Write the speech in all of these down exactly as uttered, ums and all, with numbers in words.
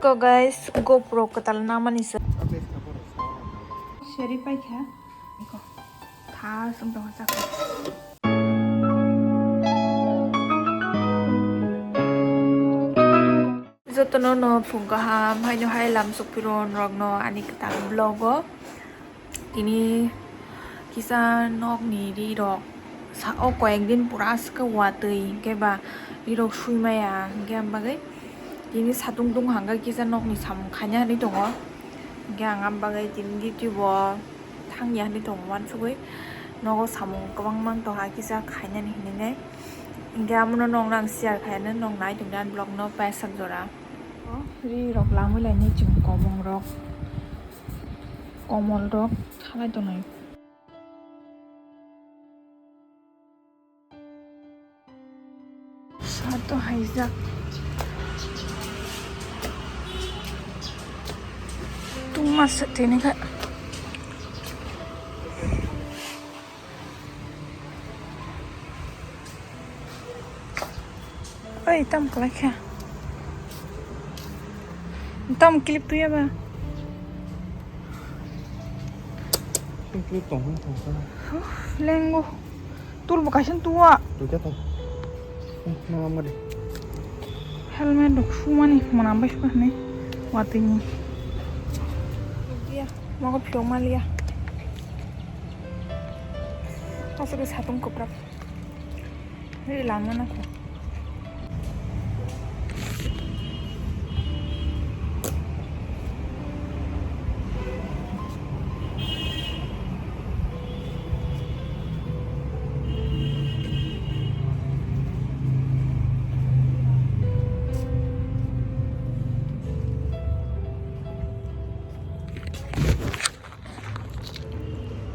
Ko guys, GoPro kwtal namani se. Seri paikha. Iko. Tha sung tong sak. Jotono no phung kaham, haino hai lam sukphiron rokno ani kwtal vlog o. Tini kisa nokni ri rok sa o koyek din pura swkhe watwi, hinkhe ba ri rok sui maya, hinkhe am bagwi tini satung tung hangkhe kisa nokni samung khaina hinwi tongo. Hinkhe ang am bagwi tini duty bo thangya hinwi tongo, uansugwi nogo samung kwbang mang tongkha kisa khainani hinwi nai. Hinkhe amono nokno ang share khainani, nok nai tongdi ani vlog no paisa jora. Ri rok lamwi lainai chwng kobong rok. Komol rok salai tongnai. Sa to haijak. Tungma se tini kha. Oi, tam kwlai kha. Tam clip tuya ba? Clip tong hwn tong kha. Lengo. Tul bo kaisa tuwa. Tuya tong. Eh, nang amari. Helmet rok sumani mwnam bai suka hwnwi watwi ni. Tuya, mogo phiyok maliya. Aswk satung kwprak. Hei, lama na kho.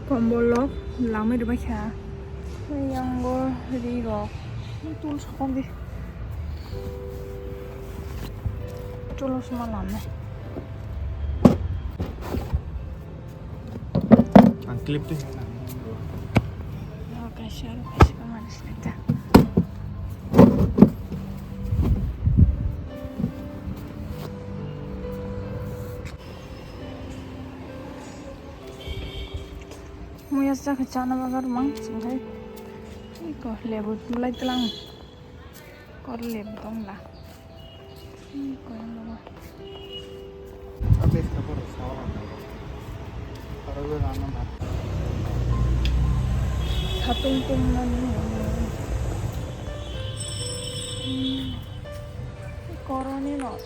Kombol rok lamwi rwbaikha. Yango ri rok. Tul sokok di. Chulo suma lamnai. Ang clip tu. Kaisa, kaisa ka manis nita. Muya sa khe chana bagar mang chwng hai. Iko lebu tulai tlang. Kor lebu tong la. Iko yang bagar. Satung tung nani. Koroni no.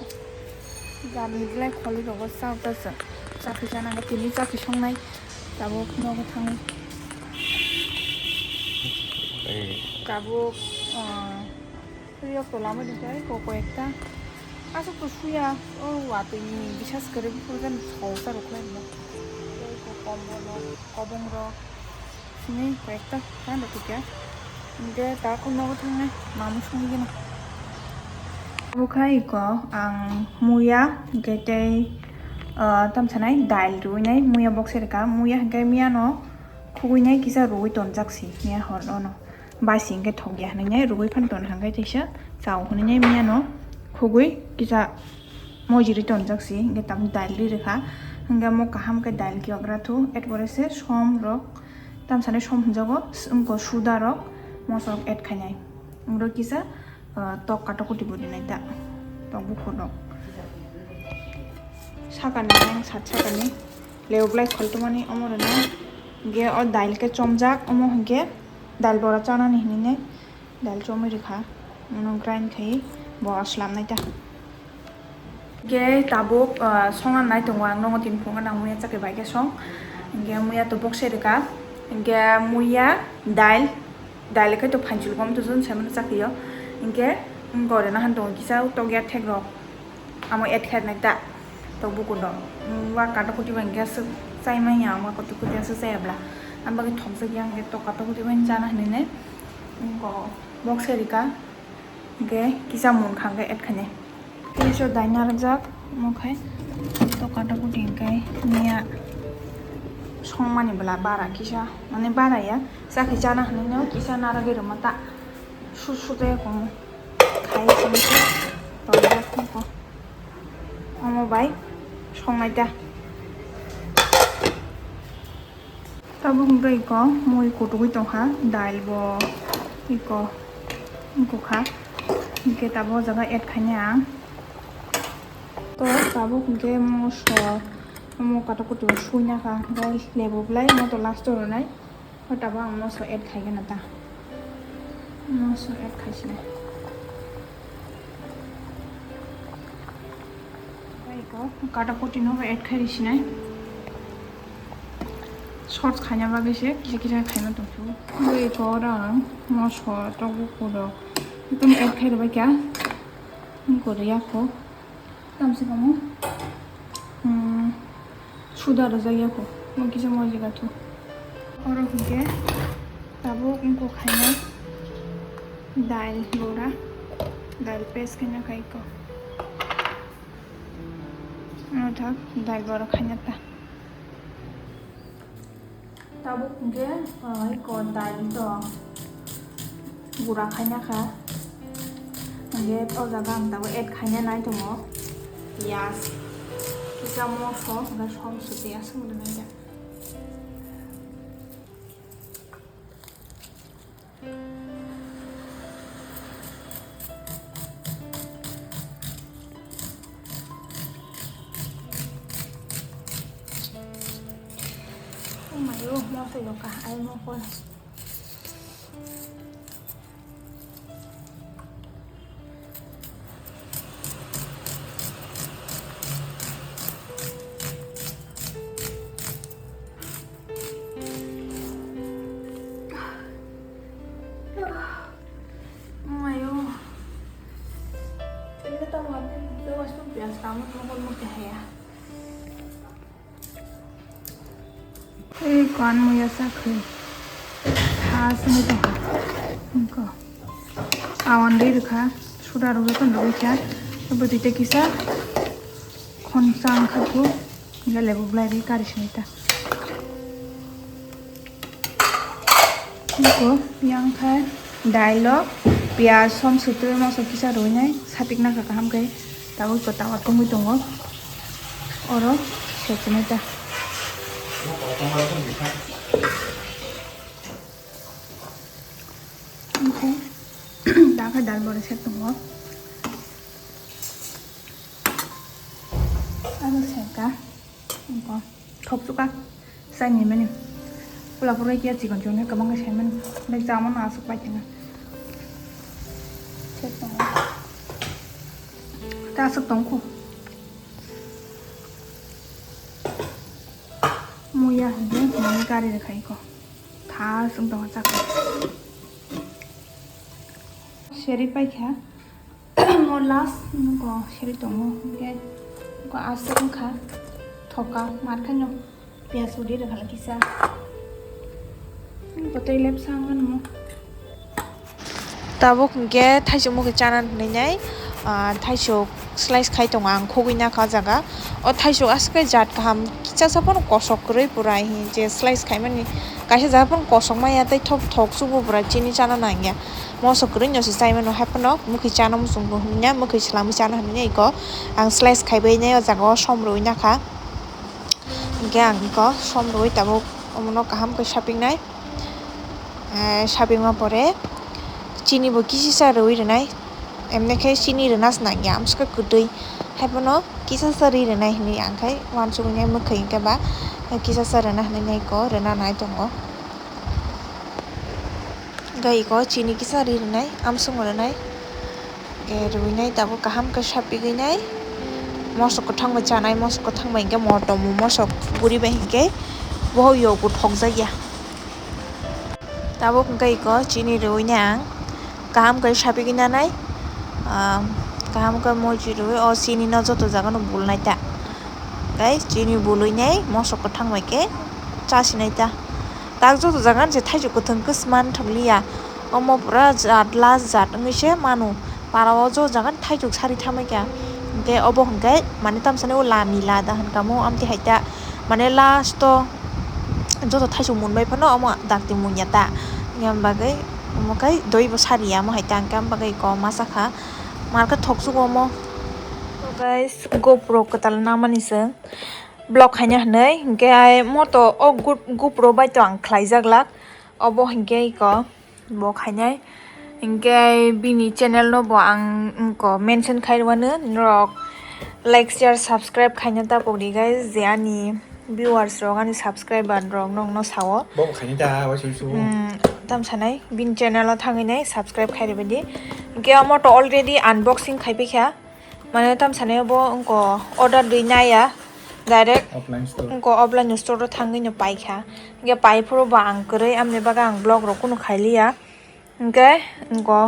Jani belai kholi rogo sa ta sa. Chakri jana ga tini chakri songnai. Tabuk nogo thangwi. Tabuk, ah, riyok to lamwi dikha, ko ko ekta. Aswk to suya, o watwi ni bisas kwrwi phuru jani songsa rok lai no. Ko kombol rok, kobong rok. Sini koi ekta fan rok kya. Hinkhe ta khum nogo thangnai mamu songwi gino. Abo khai iko ang muya hinkhe tei, ah, tam sanai dail rwinai muya bokse rwkha. Muya hinkhe miya no khugwinai kisa rwui tonjak si miya hor no. Basi hinkhe thokya hinwi rwui phan ton hangkhe teisa chao hinwi miya no khugwi kisa mojiri tonjak si hinkhe tam dail ri rwkha. Hinkhe mo kaham khe dail kiyagra thu et pore se som rok. Tamsani som hwnjago, s-, wngkha suda rok, moso rok add khainai. Wngkha kisa, ah, tok katok kuti bo rinai ta. Tok bukur rok. Sakani, yang sat sakani. Leo belai kholtomani omo rwnai. Ge o dail khe chomjak, omo hwnkhe dail bora chanani hinwi nai. Dail chomwi rwkha, uno grind khai bo aslamnai ta. Hinkhe tabuk, ah, songna nai tongo ang, nongo tini phungo nang muya chakri bai khe song. Hinkhe muya to bokse rwkha. Hinkhe muya dail, dail khai to phanchil gom to jun semano chakri o. Hinkhe gorena han tongo kisa tokya thek rok. Amo add khainai ta tok bukur rok. Wa katok kuti bai hinkhe aswk chai manya, wa katok kuti aswk chaya bla. Ang bagwi thomsok yang khe tok katok kuti bai chana hinwi nai. Wngkha bokse rwkha, hinkhe kisa mun kha hinkhe add khainai. Tei so dai narwkjak, omo khai tok katok kuti hinkhe miya songmani bla bara kisa, mane bara ya, chakhe chana hinwi no kisa narwgwi rwma ta, su su tei kong khai sini se tonjak khe ko. Omo Bai songnai ta. Tabuk hwnkhe iko mui kutugwi tongkha, dal bo iko wngkha. Hwnkhe tabuk o jaga add khainai ang. To tabuk hwnkhe moso, omo katok kutu suina kha, hwnkhe lebu belai moto last o rwnai. O tabuk ang moso add khaigana ta. Moso add khaisinai. Bai ko kata poti no add khai risinai. Shorts khaina bagwi se kisa kisa khaima tongphio. Bai ko ora ang moso tok bukurok. Itum add khai rwbaikha. Wngkha rwya kho. Tamsi kamo. Hmm. Suda rwjak ya kho. Mo kisa mo jaga thu. Oro hwnkhe tabuk wngkha khainai. Dal bora. Dal paste khaina khai ko. Ano thak dal bora khaina ta. Tabuk hwnkhe, ah, iko dal to gura khaina kha. Hwnkhe o jaga ang tabuk add khaina nai tongo. Piyaj, kisa moso, hwnkhe som suti aswk rwnai kha. Oh my, oh, moso yoka, ay mo ko. Mayo. Ini kita mau ambil, kita harus tuh biasa kamu tuh mau ya. Ei, kuan muya sakhe. Tha sini tongkha. Wngkha. Awan dei rwkha. Suda rwgwi tong rwgwi kha. Bwtwi tei kisa. Khonsa wngkha thu. Hingke lebu belai ri kari sini ta. Wngkha. Yang kha. Dailo. Piyaj, som sutwi, moso kisa rwinai. Sapikna kha kaham khe. Tabuk to tawa tungwi tongo. Oro sechinai ta. Oke. Dakha dal bora se tongo. Aro seka. Oke. Thok chuka. Sai ni mani. Pula pura kia chikon chikon kabang sai mani. Nek jamon asuk pai kena. Sek tongo. Ta asuk tongkho. Muya hingke mani gari rwkha iko. Tha chwng tongkha chakha. Seri paikha. Mo last nugo seri tongo. Hingke nugo aswk wngkha. Thoka markhaino. Piyaj udi rwkha kisa. Botwi lepsa wngmano. Tabuk hingke thaisok mokhe chana hinwi nai, ah, thaisok slice khai tongo ang khogwi nakha o jaga. O thaisok aswk khe jat kaham, kisa sa phano kosok kwrwi pura hinwi je slice khaimani. Kaisa jaga phano kosok maya tei thok thok chugo pura chini chana nangya. Moso kwrwi no se chai mano, hai phano mokhe chana muchung hinwi na, mokhe swlamwi chana hinwi na iko ang slice khaibai nai o jaga o som rwwi nakha. Hingke ang iko som rwui tabuk omono kaham khe sapiknai. Eh, sapikma pore chini bo kisisa rwui rwnai. Emne khe chini rwna se nangya, amswkhe kwtwi. Haiphano kisasa ri rwnai hinwi ang khai uansuknai mwkhwi hwnkhe ba kisasa rwna hinwi iko rwna nai tongo. Hwnkhe iko chini kisa ri rwnai, amswk rwnai. Hwnkhe rwinai tabuk kaham khe sapigwinai. Mosok kwthang bai chanai, mosok kwthang bai hwnkhe motom, mosok guri bai hwnkhe bohok yogo thokjakya. Tabuk hwnkhe iko chini rwinai ang kaham khe sapigwi nanai. Ah, kaham khe moichwi rwui o chini no joto jaga no bulnai ta. Tei chini bului nai mosok kwthang bai khe chasinai ta. Tak joto jaga ni se thaisok kwthwng khe se man thok liya. Omo pura jat last jat wngwi se mano. Para o joto jaga ni thaisok sari thamwi kha. Hwnkhe obo hwnkhe mane tamsani o lami lada hwnkha mo amtwi hai ta. Mane last o joto thaisok mun bai phano omo dakti mun ya ta. Yang bagwi omo khai doi bo sari ya omo hai ta hwnkhe am bagwi koma sakha. Markhe thoksugo omo. Guys, GoPro kwtal namani se vlog khaina hinwi, hinkhe ai moto o Go-, GoPro bai to ang khlaijak lak, obo hinkhe iko bo khainai, hinkhe bini channel no bo ang wngko mention khai rwano, norok like, share, subscribe khaina tapok di guys, je ani viewers rok, ani subscriber rok nokno sao. Bo khaini da, waisung su. Hmm, tam sanai, bini channel o thangwi nai subscribe khai rwbaidi. Hinkhe omo to already unboxing khai paikha. Mane tam sanai bo wngko order dwi naya, direct Offline store. Wngko offline store o thangwi no paikha. Hinkhe pai phuru bo ang kwrwi, amni bagwi ang vlog rok kunu khailiya. Hinkhe wngko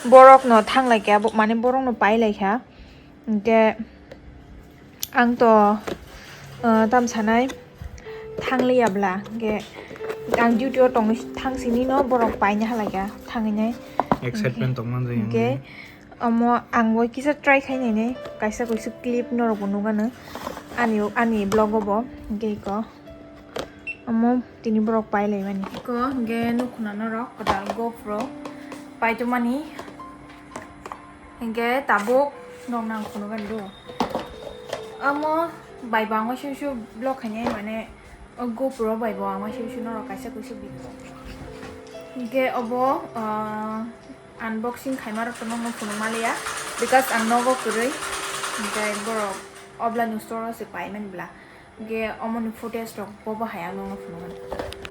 borok no thanglaikha, bo-, mane borok no pailaikha. Hinkhe ang to, uh, tam sanai thangliya bla, hinkhe ang duty o tongwi thang sini no borok paina halaikha thangwi nai. Excitement tongmani. Hinkhe omo ang bo kisa try khai nainai, kaisa kaisa clip norok bo nukgano ani, ani vlog o bo, hinkhe iko omo tini borok pai laimani. Iko hinkhe nukhuna norok kwtal GoPro paitomani, hinkhe tabuk norok nang phunukgani do. Omo bai bo ang waisa waisa vlog khainai, mane o GoPro bai bo ang waisa waisa norok kaisa kaisa video. Hinkhe obo, ah, unboxing khaima rok to nokno phunuk maliya, because ang nogo kwrwi, hinkhe borok offline store o se paimani bla, hinkhe omoni footage rok bobo hai ang nokno phunukgani.